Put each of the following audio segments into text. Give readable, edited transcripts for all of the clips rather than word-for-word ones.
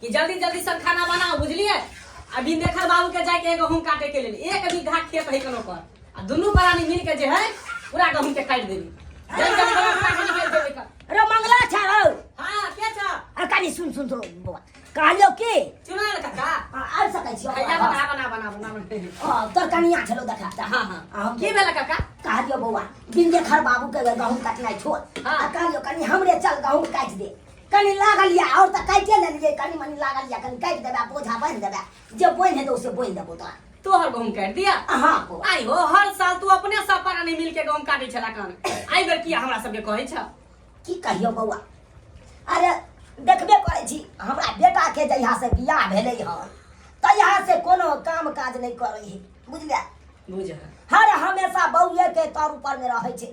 कि जल्दी जल्दी सब खाना बनाओ बुझलिए। अभी देखल बाबू के जाके है गहूम काटे के लेल, 1 बीघा खेत है कोनो पर, आ दुनू प्राणी मिल के जे है पूरा गहूम के काट देली। जल्दी जल्दी बनाओ, खा के निकल जेबै का। रे मंगला छ हौ। हां, के छ? आ कनी सुन सुन सुन बौआ, कहलियौ की चुनाल काका। आ, आबि सकै छी? भैया बना बना बना बना बना। हँ, तोर कनिया छलौ देखा। हाँ हाँ। आ, हम की भेला काका? कहलियौ बौआ, बिंदेखर बाबू के गहूम कटनाइ छोड़। हाँ। आ कहलियौ कनी हमरे चल गहूम काटि दे, कनी लागल या और तऽ काटिए लेलियै, कनी मनी लागल या, कनी काटि देबै आ बोझा बान्हि देबै, जे बोनि हेतौ से बोनि देबौ तोरा। तोहर गहूम काटि दिया? हाँ बौआ। आई हो, हर साल तू अपने सब प्राणी मिल के गहूम काटे छला कान, आई बेर किया हमरा सबके कहै छ? की कहियौ बौआ, अरे देखबे करै छी, हमरा बेटा के जहिया से बियाह भेलै हन तहिया से कोनो काम काज नहि करै है, बुझलियै? बुझ। हर हमेशा बौए के तर ऊपर में रहै छै,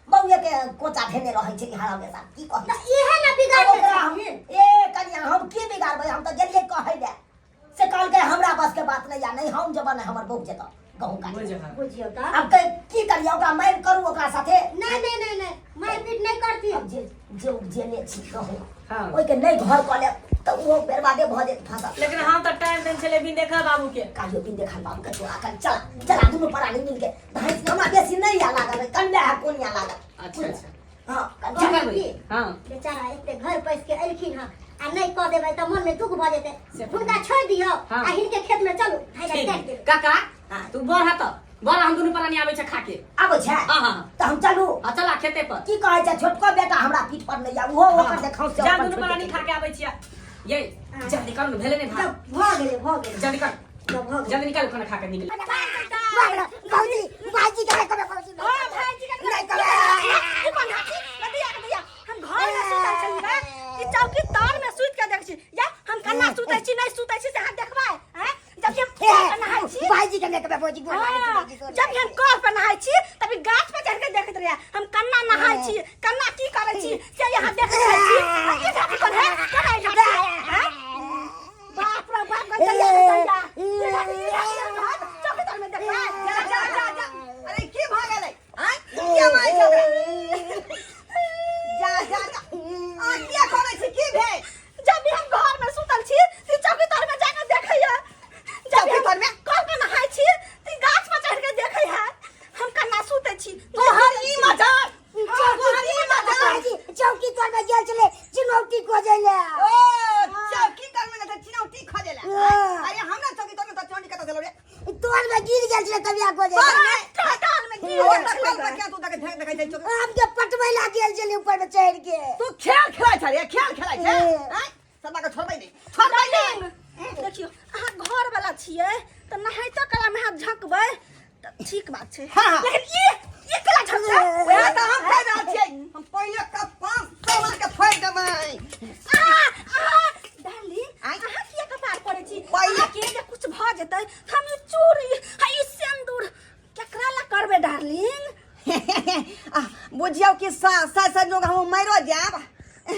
बौए के कोचा धेने रहै छै हर हमेशा। की कहै तऽ इहे ने आब बिगाड़ ओकरा हम ए कनिया, हम की बिगाड़बै? हम तऽ गेलियै कहै लए, से कहलकै हमरा बस के बात नहीं या, नहीं हम जेबै, नहीं हमर बहू जेतौ गहूँ काटे। बुझ। बुझियौ तऽ। आब के की करियै, ओकरा मारि करू ओकरा साथे? नहि नहि नहि नहि, मारपीट नहि करती। आब जे जे उपजेने छी गहूँ, हाँ। ओहिके नहि घर कऽ लेब तऽ ओहो बर्बादे भऽ जेत फसल। लेकिन हम तऽ टाइम देने छलियै बिंदेखर बाबू के। कालियो बिन देखल बाबू के तोरा कन चला चला, दुनू परानी मिल के धाँसि। हमरा बेसी नहीं या लागल है, कन्या है कोनिया लागल। अच्छा अच्छा। हाँ, कन की चला। करबै? हाँ। बेचारा एते घर पैस के एलखिन हँ, आ नहि कऽ देबै तऽ मन में दुख भऽ जेतै। से हुनका छोड़ि दियौ। हाँ। आ हिनके खेत में चलू धान ठीक। काटि देबै। काका। हाँ। तू बढ़ तऽ बढ़, हम दुनू प्राणी आबै छै खा के। आबै छै? हाँ हाँ। तऽ हम चलू? हाँ, चला खेते पर। की कहै छै, छोटको बेटा हमरा पीठ पर नहीं आ, ओहो ओकर देखाउ से जा, अपन दुनू छोड़ि प्राणी देतै। खा के आबै छियै। ये जल्दी कर ने, भेलै नहि भात। जब भऽ गेलै, भऽ गेलै। जल्दी कर। जब भऽ गेलै। जल्दी निकाल, खाना खा के निकल। भौजी, भाईजी के कहबै, भौजी। हाँ, भाईजी के। नहीं कहबै। ई कोन हाथी? भैया के भैया, हम घर में सुतल छली रे, ई चौकी तर में सुत के देख छी या हम कन्ना सुतै छी नहि सुतै छी से अहाँ देखबै हैं? जब हम कल पर नहाय छी। भाईजी के नहीं कहबै भौजी, गोर लागै छी। हाँ, भौजी, गोर जब हम कल पर नहाय छी तभी गाछ पर चढ़ के देखैत रहिए हम कन्ना नहाय छी, कन्ना की करै छी से यहाँ देखैत रहै छी। आ ई ढाकी कोन है? कोन है ई ढाकी? हैं? बाप रे बाप, गंजैया गंजैया। ई ढाकी, ई ढाकी, ई ढाकी, चौकी तर में देखबै। जा जा जा जा, अरे की भऽ गेलै? आँय, किया मारै छै ओकरा? जा जा जा, आ किया करै छी? की भेल? जब भी हम घर में सुतल छी ती चौकी तर में जाके देखैया। जब चौकी भी हम तर में? कल पे नहाय छी ती गाछ पर चढ़ के देखै है हम कन्ना सुतै छी। तोहर ई मजाक, तोहर ई मजाक। भाईजी चौकी तर में गेल छलै चुनौती खोजै ले। ओ चौकी तर में तऽ चिनौती खोजै ले? हाँ। अरे हमरा चौकी तर में तऽ चौकी कतऽ छलौ रे? तोर में गिर गेल छलै तबिया खोजै तोर ले। में? टाल में गिर ओ गेल तऽ छलै। कल पर किया तू देखे देखै छै चौकी? आम के पटबै ला गेल छलै ऊपर में चढ़ के। तू खेल खेलाइ छ रे, खेल खेलाइ छ? आँय, सबा के छोड़बै नहि, छोड़बै नहि। देखियौ, अहाँ घर वाला छियै तऽ नहाइतो कला में हाथ झकबै तऽ ठीक बात छै। हाँ, हाँ। लेकिन ई केला झकतै? वएह तऽ हम कहि रहल छियै, हम पहिले के 500 मार के फोड़ि देबै। आ आ डार्लिंग। आँय? अहाँ किया कपार पड़ै छी? पहिले- अहाँके जे कुछ भऽ जेतै तऽ हम ई चूड़ी आ ई सिन्दूर केकरा ला करबै डार्लिंग? आ, बुझियौ कि सा सा संजोग हम मरो जायब,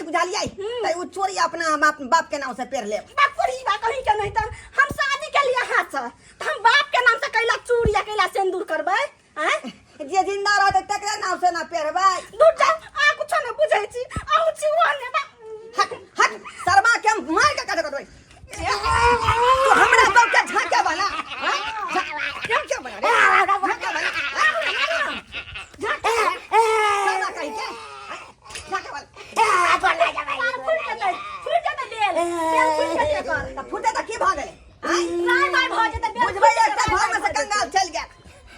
बुझलियै? तऽ ओ चोरी अपना बाप बाप के नाम से पेर लेब। बाप चोरी बा कहीं के नहीं, तऽ हम शादी के लिए अहाँ से तऽ हम बाप के नाम से कैला चूड़ी आ कैला सिन्दूर करबै? आँय? जे जिंदा रहतै तकरे नाम से ना पेरबै। दूर जा, अहाँ कुछो नहि बुझै छी, अहूँ छी ओहने ने बा। हट हट, शर्मा के हम मार के काट देबै। तू हमरा सब के झांके बना, आँय? झांके बना रे, झांके बना, झांके शर्मा कहीं के, आँय? झांके बना। पार फुटि जेतै, फुटि जेतै, बेल बेल फुटि जेतै एकर। तऽ फूटे तऽ की भऽ गेलै? आँय? राय बाय भऽ जेतै बेल। बुझबै फुटि एकटा जेतै, घर में से राय बाय भऽ कंगाल चलि गेल,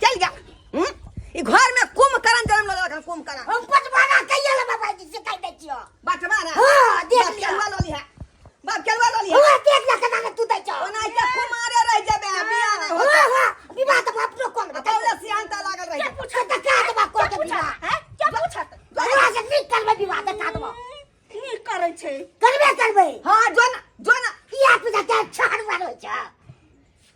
चलि गेल। हम्म? ई घर में कुंभकर्ण जन्म लऽ लेलक, कुंभकर्ण। हम पटवारा कहिया लेबै भाईजी से कहि दै छियौ। बटवारा? हाँ, देख बाप लिअ। केलुआ लऽ लिहे, बाप केलुआ लऽ लिहे। हाँ, देख ले केना ने तू दै छौ। ओना एकटा कुमारे रहि जेबै आ बियाह नहि हाँ होतै। हाँ, विवाह तऽ अपनो कऽ लेबै। पहिले सियानता लागल रहि के जेतै। पूछत? तऽ का देबा कऽ के के पूछत? विवाह? हैं? के पूछत? हमरा से नीक करबै विवाह तऽ का देबो। नीक करै छै। करबे करबै। हाँ, जो ना, जो ना। किया पूजा के छाड़ मार होइ छै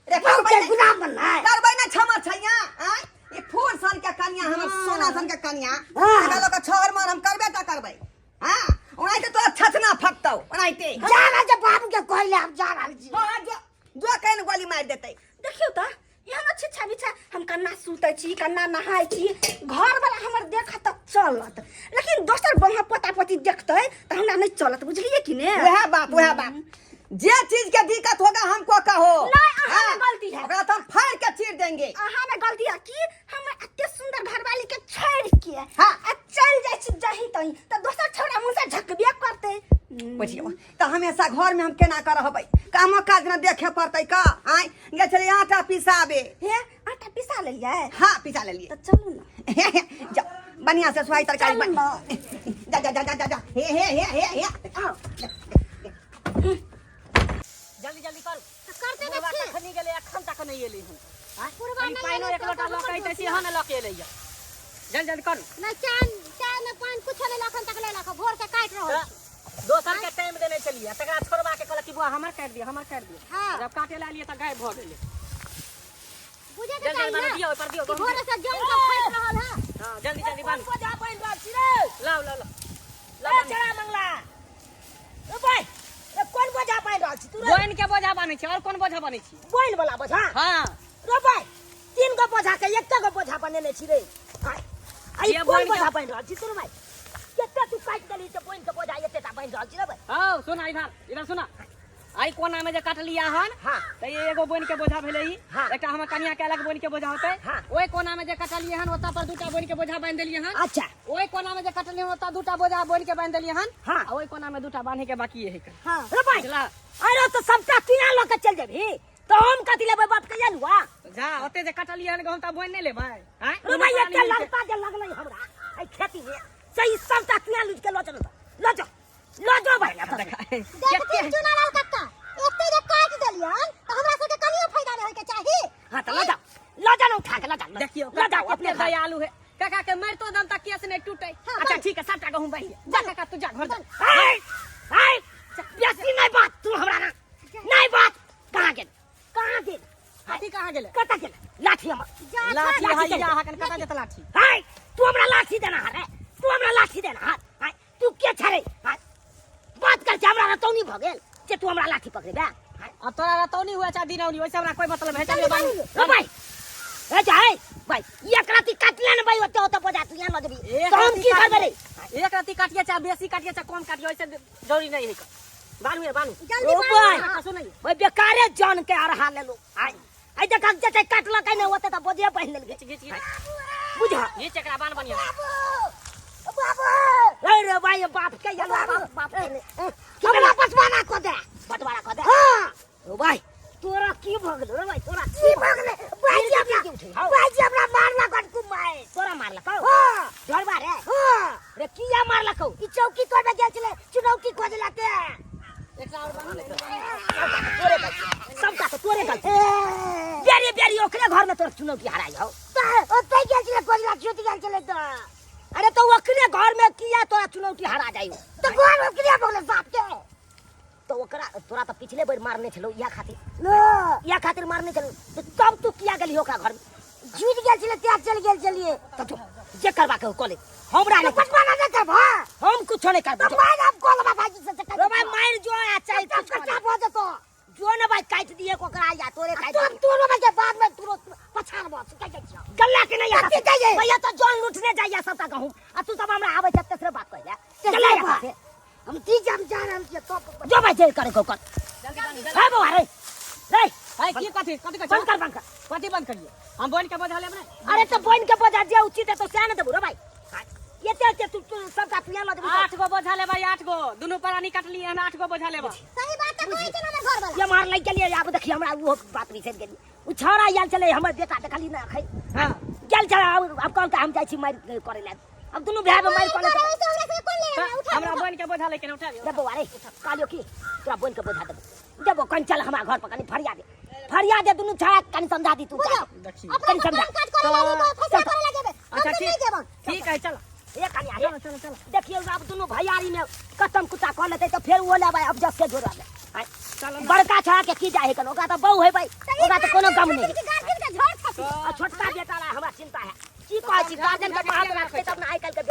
रे बहुत करबै नहि, गुलाम बननाइ। करबै नहि छमर छैया। आँय, ई फूल सन के कनिया, हमर सोना सन के कनिया। हाँ। एकरा लऽ के छहर मार हम करबे टा करबै। हाँ, ओनाहिते तोरा छछना फटतौ ओनाहिते। जा रहल छै बाबू के कहै ले, हम जा रहल छी। हाँ, जो जो, केहन गोली मारि देतै। देखियौ तऽ एहन छिछा बिछा हम कन्ना सुतै छी, कन्ना नहाय छी, घर वाला हमर देखत तऽ चलत, लेकिन दोसर बम्हा पोता पोती देखतै तऽ हमरा नहि चलत, बुझलियै कि ने? वएह बात, वएह बात। जे चीज के दिक्कत होगा हमको कहो। नहीं, अहाँ हाँ, में गलती है। ओकरा तो हम फाड़ के चीर देंगे। अहाँ में गलती है कि हम एते सुंदर घरवाली के छोड़ के हाँ। आ चल जाइ छी जही तही त दोसर छौड़ा मुंह से झकबे करते। बुझियो तऽ हमेशा घर में हम केना कर रहबै, कामो काज न देखे पड़तै का। आय गेल छलियै आटा पिसाबे। हे आटा पिसा लेलियै? हाँ पिसा लेलियै। तऽ चलू ने। जा बढ़िया से सुहाई तरकारी चलू बन। जा जा जा जा जा जा हे हे हे हे हे आओ। जल्दी जल्दी करू। तऽ करते बुढ़वा तऽ छी। कखनी गेलै, एखन तक नहि एलै हन। आँय? बुढ़वा कनि नहि पानिओ एलै एक तऽ लोटा ओकर लऽ के ऊपर अइतै दोष सेहो ने लऽ के एलैया। जल्दी जल्दी करू। नहि चाय चाय नहि पानि कुछो नहि एखन तक लेलक, भोर से काटि रहल तऽ छी। दोसर के टाइम देने छलियै, तकरा छोड़बा के कहलक कि बुआ हमर काटि दिअ, हमर काटि दिअ। हाँ। जब काटे ला लियै तऽ गायब भऽ गेलै। बुझे के जल्दी चाही जल्दी ना दियौ, ओहि पर दियौ, कि गहूम भोरे दियौ। से जन सब खाइत रहल है। हाँ, जल्दी जल्दी बान्हू। कोन बोझा बान्हि रहल छी रे? लाउ लाउ लाउ। ए चरा मंगला, ए भाई, ए कोन बोझा बान्हि रहल छी तू रे? बोइन के बोझा बान्है छी, और कोन बोझा बान्है छी? बोइन वाला बोझा? हाँ। रे भाई, 3 गो बोझा के एक गो बोझा बनेने छी रे। आय, आ ई ये कोन बोइन के- बोझा बान्हि रहल छी तू रे भाई? कते तू काटि देलही से बोइन के बोझा एतेटा बान्हि रहल छी रे भाई? हौ सुना, इधर इधर सुना, आई कोना में जे काटलिया हन हाँ। त ई एगो बोइन के बोझा भेलै ई। हाँ। एकटा हमर कनिया के अलग बोइन के बोझा होतै। हाँ। ओइ कोना में जे काटलिए हन ओतऽ पर दूटा बोइन के बोझा बान्हि देलिए हन। अच्छा। ओइ कोना में जे काटलिए हन ओतऽ दूटा बोझा बोइन के बान्हि देलिए हन। हाँ। आ ओइ कोना में दूटा बान्हे के बाकी है। हाँ। रे भाई, बुझला? अरे तो सबटा तू यहाँ लऽ के चलि जेबही तऽ हम कथी लेबै बाप के जनुआ? जा ओते जे काटलिए हन गहूम त बोइन नहि लेबै। आँय? रे भाई, दुनू एते प्राणी मिलके। लगता जे लगलै हमरा एहि खेती में से ई सबटा तू यहाँ लूटि के लऽ चलू तऽ लऽ जाओ, लऽ जाओ भाई। देखथिन चुनालाल कक्का, एते जे काटि देलियन तऽ हमरा सबके कनियो फायदा नहि होइके चाही। हाँ तऽ लऽ जाओ, लऽ जाओ ना, उठा के लऽ जाओ। देखियौ लऽ जाओ अपने अपने घर। दयालु है काका के मरतो दम तक केस नहीं टूटे। हाँ, अच्छा बन। ठीक है, सबटा गहूम बही जा काका, तू जा घर जा। हाय हाय, बेसी नहीं बात तू हमरा ना नहीं बात। कहाँ गेल, कहाँ गेल? हाथी कहाँ गेलै? कतऽ गेल लाठी हमर? लाठी लाठी हइया चलि अहाँ कन कतऽ जेतै लाठी? हाय, तू हमरा लाठी देना है रे, तू हमरा लाठी देना है। हाय, तू के छे रे? हाय, बात कर छै हमरा रतौनी भऽ गेल जे तू हमरा लाठी पकड़ेबे। हाय। अब तोरा रतौनी हुआ चाहे दिनौनी, वैसे हमरा कोई मतलब है। चलिए बानू। रे भाई, ए जा, ए भाई, एक राती काटले ने भाई, ओते ओते बजा तू यहाँ लऽ जेबही एक तऽ हम राती की करबै रे? एक राती काटिए चाहे बेसी काटिए चाहे कम काटिए, वैसे जरूरी नहीं है। बानू रे बानू। जल्दी ओ बानू। भाई। काका सुनैये। ओइ बेकारे जान के अरहा लेलो। आय आइ देख जते काटलकै ने ओते तऽ बोझे बान्हि लेलकै। घिच घिच घिच। बुझ घिच एकरा बान बनिया। बाबू, अरे भाई, बाप के ये बाप, बाप के ने। हमरा बंटवारा कऽ दे, बंटवारा कऽ दे। हां ओ भाई, तोरा की भऽ गेलो रे भाई? तोरा की भऽ गेलै? भाईजी हमरा, भाईजी हमरा मारलक हन कुमाय। तोरा मारलक? हां डरबा रे। हां रे किया मारलक? ई चौकी तोड़बे गेल छलै, चुनौती खोजला ते। एकरा और बानू ने। तोरे गलती, सबटा तऽ तोरे गलती। बेरी बेरी ओकरे घर में तोर चुनौती हराई हौ। ओतै गेल छलै खोजला, छूटि गेल छलै तऽ। अरे तो ओकरे घर में किया तोरा चुनौती हरा जाई? तऽ घर ओकरे भऽ गेलै बाप के। तो ओकरा तोरा तऽ पिछले बेर मारने छलौ, इएह खातिर, इएह खातिर मारने छलौ, तऽ तब तू किया गेली ओकरा घर में? जीत गेल छलै तें चलि गेल छलियै। तब जो जे करबा के कऽ ले, हमरा नहि। बचपना नहि करबह? हम कुछो नहि करबो। तऽ मारि हम कऽ लेबै भाईजी से। रे भाई मारि जो आ चाहे सब कुछ कऽ ले। कच्चा भऽ जेतौ। जो ने भाई काटि दिए ओकरा या तोरे काटि तोर दिए। तोरो भाई के बाद में तोरो पछाड़बो से जाइ छियौ। गल्ला के नहीं आता। कथी जाइए? भैया तो जौन लूटने जाइए सबटा गहूम, आ तू सब हमरा आबै छै तेसरे बात कहै ले। गल्ला या बात। हम की जान जा रहल छियै तो जो भाई जे करे को कर। हे बौआ रे रे। है की कथी कथी कहै बंद कर, बंद कर। कथी बंद करिए? हम बोइन के बोझा लेब ने। अरे तो बोइन के बोझा जे उचित है तो सएह ने देबू रे भाई। एते एते तू तू सबटा तू यहाँ लऽ जेबही। 8 गो बोझा लेबै, 8 गो। दुनू प्राणी काटलियै हन, 8 गो बोझा लेबै। सही बात तऽ कहै छै ने हमर घरवाला। ये मार लागि गेलियै, आब देखियै हमरा ओहो बात बिसरि गेलियै। ओ छौड़ा आयल छलै हमर बेटा, देखली ने अखन। हाँ। गेल छलै, आब कहलकै हम जाइ छी मारि करै लए। अब दुनू भाय मारि करै मारि करै से हमरा सबके कोन लेना है? उठा, हमरा उठा। बोइन के बोझा लेके उठा लियौ। रे बौआ रे, कहलियौ की तोरा बोइन के बोझा देबो, देबो। कनि चल हमरा घर पर, कनि फरिया दे, फरिया दे दुनू छौड़ा के, कनि समझा दी तू। बुझो। देखियौ। अपना कनि सब समझा। काम काज करे लागी तो फैसला करे लागे। हम अच्छा तऽ ठीक नहि जेबन। ठीक है, चल। ए कनिया रे। चलो चलो चलो। देखियौ आब दुनू भैयारी में कतम कुत्ता कऽ लेतै तऽ फेर ओ लेबै अब जस के जोड़ा ले। आँय, चलो ना। बड़का छौड़ा के की जाइ है कन, ओकरा तऽ बहु है भाई, ओकरा तऽ कोनो गम नहि है। गार्जियन के झोर छथि। आ छोटका बेटा ला हमरा चिंता है, की कहै छी गार्जियन के बात राखतै तब ने आइ काल्हि के